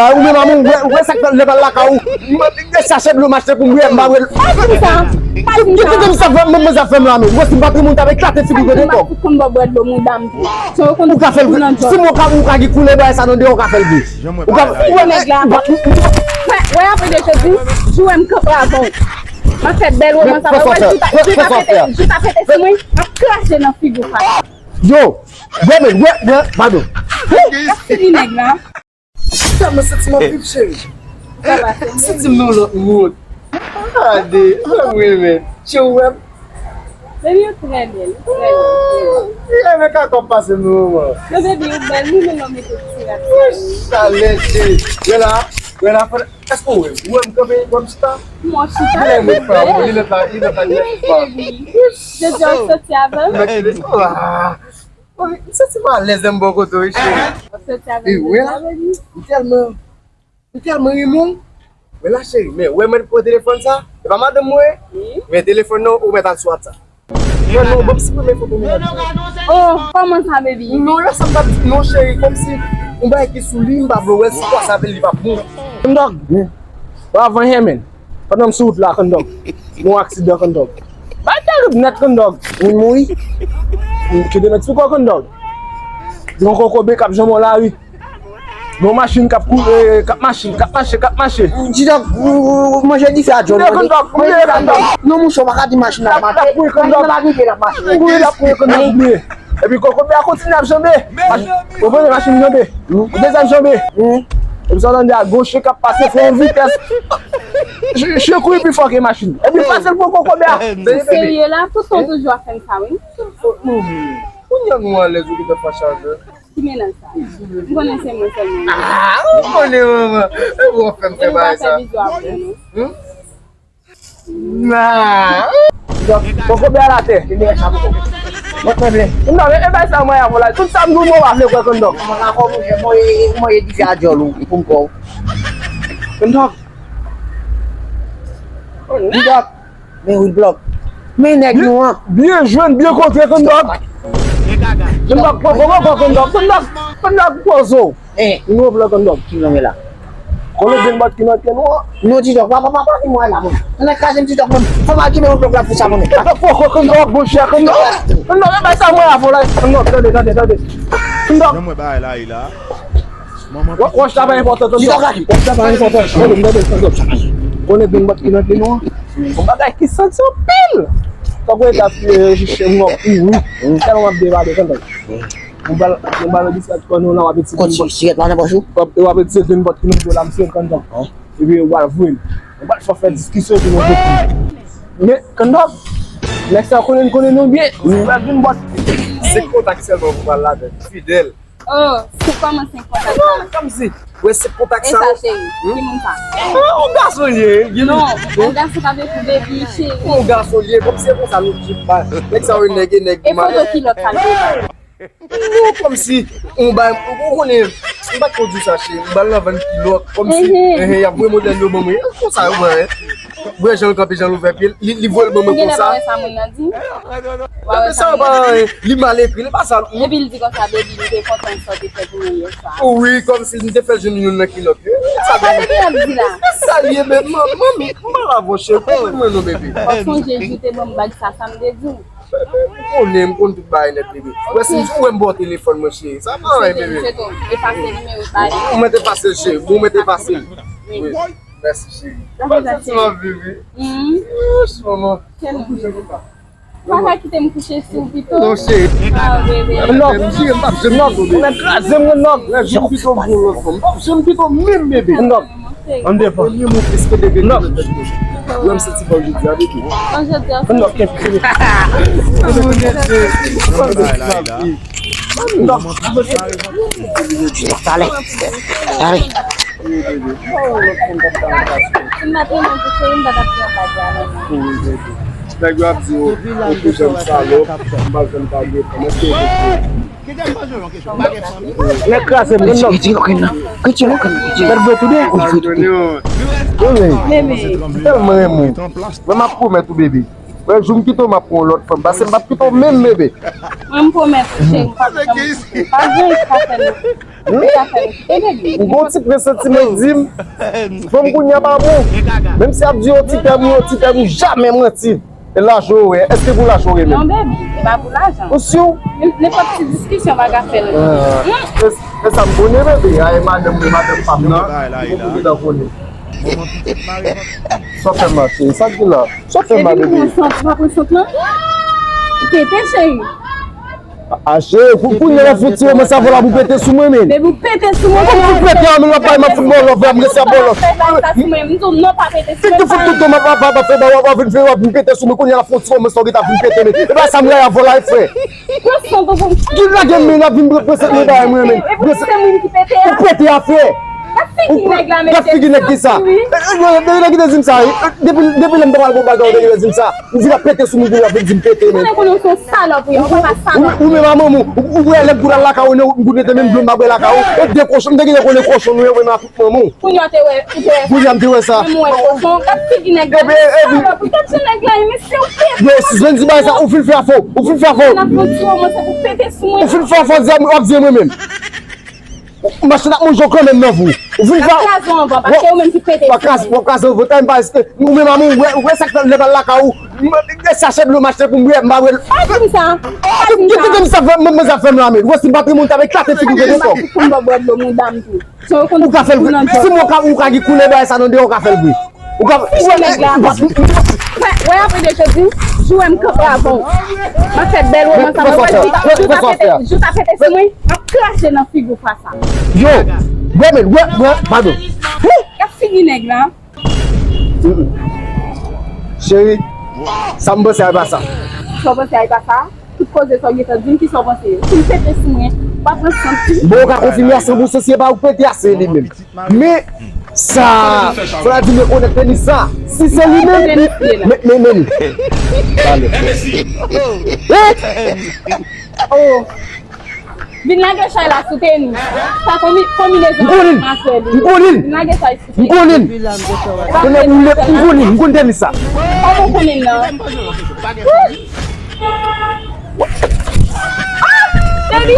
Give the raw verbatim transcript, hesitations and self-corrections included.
Ah, ou menm, ou wè, ou wè sa k fè lè m al lakay ou. M ap chache dlo m achte pou m bwè, m pa bwè. Pa di m sa. Pa di m sa. Kite m sa fè, mwen, mwen sa fè m la, men. Ou wè si m pa t moun, t ap eklate figi w, gade kòk. Ou konn bò bwè dlo mouda m tou. Se ou konn. Ou ka fè l vre. Si mwen ka, ou ka gen koulè bagay sa nan deyò, ou ka fè l vre. Ou ka fè l vre. Nèg la. Wè, wè, apre de jodi, jou wè m kanpe avè w. M ap fè bèl romans avè w. Jou ta fete, jou ta fete sou mwen, m ap krache nan figi w. Yo, bwè, men, bwè, bwè, padon. Ap fini nèg la. Sa mwen santi m ap viv, cheri. Santi m nan lòt mond. Gade, lè m renmen. Cheri, ou wè m? Baby, ou trè bèl, ou trè bèl. Li renmen kaka w ap pase m nan moman. Non, baby, ou bèl, wi, men lè w mete ti rad sa. Chalè, cheri. Wè la, wè la, fè, èske ou wè m? Ou wè m kanpe, ou wè m chita? Mwen chita. Lè m pa, ou, li nèt la, li nèt la, li nèt la. Wi, baby. Jodi a ou soti avè m? Mwen, ah. Mwen santi m alèz lè m bò kote w, wi, cheri. Ou soti avè m jodi a, baby? M tèlman, m tèlman renmen w. Men la, cheri, men, wè mwen pran telefòn sa, e pa madanm mwen, wi, men telefòn nan, ou mèt al sou WhatsApp. Mwen, non, ban m siprime foto mwen. Oh, kòman sa, baby? Non, lè sa m t ap di, non, cheri, kòmsi yon bagay ki sou li, m pa vle wè l, si kwa sa apel li pa bon. Kondòg, brav anyen, men. Pandan m sou wout la, Kondòg, gen yon aksidan, Kondòg. Bagay terib nèt, Kondòg. Moun mouri. Ki te met sou kò, Kondòg. Gen yon kokobe k ap janbe yon lari. Gen yon machin k ap koule, k ap mache, k ap mache, k ap mache. Ti Dòk, ou manje dife a djòl. Kondòg, manje dife a djòl. Non, monchè, ou pa ka di machin ap mache. L ap kouri, Kondòg. Nan lavite l ap mache. Kouri, l ap kouri, Kondòg, bliye. Epi kokobe a kontinye ap janbe. Ou premye machin janbe. Ou dezyèm janbe. Epi sa w tande a goche k ap pase fè yon vitès. Ch-, ch-, kouri pi fò ke machin. Epi pase l pran kokobe a. Ou serye la? Tout tan toujou ap fè m sa, wi. Kounye a nou alèz ou gentan fache avè m. Ki mennaj sa? M konnen se mwen sèlman. Ah, ou konnen manman. E bon, fè m fè bagay sa. Bizou apre, non? Nah. Donk, kokobe a atè. Mwen sanble. Non, e bay sa mwen avè w la. Tout sa m di w, mwen pa vle kwè, Kondòg. Mwen ka kò mwen, mwen, mwen edifye a djòl ou, pou m kò w. Kondòg. Kondòg. Men Wilblòk. Men nèg nou an. Byen jwenn, byen kontre, Kondòg. Kondòg, pran kò, pran kò, Kondòg. Kondòg, Kondòg, poze w. Eh. Nou vle Kondòg. Ki nonm la? Konnen gen bòt ki nan pye nou an. Non, Ti Dòk, pa, pa, pa, pa, vin mwen la, mwen. Ann kraze m, Ti Dòg, mwen. Fò m al kite yon blòk la pou sa, mwen. Kondòg, poko, Kondòg, monchè, Kondòg. Kondòg, e bay sa mwen avè w la. Kondòg, tande, tande, tande. Kondòg. Jan mwen bagay la, e la. Wòch la pa enpòtan, Kondòg. Wòch la pa enpòtan. Tande, tande, Kondòg. Konnen gen bòt ki nan pye nou an. Yon bagay ki santi anpil. Tankou e ta fye, chiche, mwen, wi. Tèlman w ap devale, Kondòg. Mwen ba l, mwen ba l biskit kò nou la, w ap etire yon bòt. Sigarèt la nan pòch ou? W ap, w ap etire yon bòt ki nan do la, m sere Kondòg. Epi w al voye l. Mwen ba l fò fè diskisyon epi nou voye. Men, Kondòg, nèg sa konnen, konnen nou byen. W ap vin bòt. Se kontak sèlman pou pale ladan. Fidèl. Oh, se kòman se kontak sa? Kòmsi, wè se kontak sa. E sa, cheri, ki moun sa? Ah, yon gason ye, you know. Non, yon gason k ap ekri baby, cheri. Yon gason ye, kòmsi se konsa nou trip ba. Nèg sa yo nèg e nèg. E foto kilòt sa l te ba? Non, kòmsi, ou bay, ou konnen, m pa t ko di w sa, cheri, m ba l nan vann kilòt, kòmsi, enhen, y ap voye modèl yo ban mwen, konsa yo pran, en. Wè jan l kanpe, jan l ouvè pye l, li, li voye l ban mwen konsa. Ou genlè pa wè sa moun nan di? Tanpri, sa yo pa anyen, li mal ekri, li pa sa. Epi l di konsa, baby, m te kontan sa w te fè pou mwen yè swa. Wi, kòmsi m te fè l jwenn youn nan kilòt yo. Sa l ye, baby, manmi, m pa la, mon cheri, konprann mwen non, baby. Fò w sonje jou w te ban m bag sa, sa m te di w. Ou konnen, m konn tout bagay nèt, bebe. Wè, si m di w wè m ba w telefòn mwen, cheri. Sa pa anyen, bebe. Efase nimewo, bye. Ou mèt efase l, cheri. Ou mèt efase l. Wi. Mèsi, cheri. Mwen santi m ap viv, wi. Manman. Ou pa ka kite m kouche sou w pito? Non, cheri. Ah, bebe. Non, m pa janm pito, bebe. Ou mèt kraze m, non. Mwen janm pito pou lòt fanm. M pa janm pito menm, bebe. Non. An devan. Premye mo eske de vin nan tèt mwen. Wè m santi fò jodi a, bebe. An jodi a. Non, kenbe. Non. Talè. Talè. Si m pa te renmen pou cheri, m pa t ap pran bag la, non. Nèg yo ap di, oh, ou tou janm salòp, m pa janm ta gen fanm. Èske e vre? Nèg kraze m, Kondòg. Retire lòk nan. Retire lòk nan. Bèl bwè toude. Wi, men, m tèlman renmen w. Men m ap pwomèt ou, bebe. Wè, jou m kite w, m ap pran yon lòt fanm. Pase m p ap kite w menm, bebe. Mwen, m pwomèt ou, cheri, m p ap janm kite w. Pa gen sa fè nou. Sa fè nou kite, bebe. Ou gon ti presantiman, di m. Fanm kounye a pa bon. Menm si y ap di yon ti tèm, yon ti tèm, ou jamè manti. E lajan w wè, èske pou lajan w ye menm? Non, baby, e pa pou lajan. Ou si w? Nenpòt ti diskisyon pa ka fè l. Ah, e, e sa m konnen, bebe. A, e madanm mwen, madanm pa m nan. Ou gentan konnen. Sa w fè m la, cheri? Sa k gen la? Sa w fè m la, bebe? Epi m pran sant, ou pa pran sant lan? Pete, cheri. A, cheri, pou, pou kounye a fout ti romans sa vòlò pou pete sou mwen, men. Depi w pete sou mwen, pou pete a, men w ap bay m ap fout bòlò, frè, m resi ap bòlò. Fè bagay sa sou mwen, m di w non, pa pete sou mwen. Fik te fout tout tan m ap, ap, ap, ap fè bagay, w ap vin fè, w ap vin pete sou mwen, kounye a la fout ti romans sa w gentan vin pete, men. E pa sa m rayi a vòlò, frè. Pran sant ou pou m. Ki lage m, men, ap vin pran sant mwen bagay mwen, men. E pou se mwen ki pete a. Ou pete a, frè. Gad figi nèg la, mesye. Gad figi nèg ki sa. E, e, e, nèg ki te di m sa, wi. Depi, depi lè m te pral bon bagay, ou te di m sa. Ou vin ap pete sou moun, ou ap vin di m pete, men. Konnen, konnen w se yon salòp, wi, yon papa salòp. Ou, ou menm a manman w, ou, ou wè lè m pou l al lakay ou, ou konnen te menm dlo m pa bwè lakay ou, e de kochon, m te gentan konnen kochon nou ye, ou menm a tout manman w. Kounye a w te wè, ou te wè. Kounye a m te wè sa. Menm ou wè kochon, gad figi nèg la, salòp, wi, gad jan nèg la ye, mesye, ou pete. Yo, sispann di bagay sa, ou fin fè afè w, ou fin fè afè w. N ap fè yon ti romans pou pete sou mwen. Ou fin fè afè w, w ap di mwen menm. Machin ap manje w kanmenm nan vou. Ou fin fè. W ap kraze w anvan, paske ou menm ki pete sou mwen. W ap kraze, w ap kraze anvan, tann pa, ou menm a manman w, ou wè, ou wè sa k fè lè m al lakay ou. M, m, sachè dlo m achte pou m bwè, m pa bwè l. Pa di m sa. Pa di m sa. Kite m sa fè, mwen, mwen sa fè m la, men. Ou wè si m pa t renmen w, m t ap eklate figi w, bebe kòk. Ou konn bò dlo mouda m tou. Ou ka fè l vre. Si mwen ka, ou ka gen koulè bagay sa nan deyò, ou ka fè l vre. Ou ka, ou wè, nèg la. Wè, wè, apre de jodi, jou wè m kanpe avè w. M ap fè bèl romans avè w. Jou ta pete, jou ta pete sou mwen, m ap krache nan figi w fwa sa. Yo, wè, men, wè, wè, padon. Gad figi nèg la. Mm-mm. Cheri, sa m panse a e pa sa. Sa w panse a e pa sa? Tout koze sa w gentan di m, kisa w panse? Si m pete sou mwen, w ap pran sant tou. Bon, ou ka konfime a san pou san si e pa ou k pete a, se li menm. Men, sa, fò la di m rekonèt tenis sa. Si se li menm, men, men, men li. Talè. Oh. Vin lage chay la sou tenis. Sa konbi-, konbinezon avèk maswè li. M konnen l. Vin lage chay sou tenis. M konnen l. Konnen boule, m konnen l. M konn tenis sa. Kòman w konnen l nan? Ah, baby!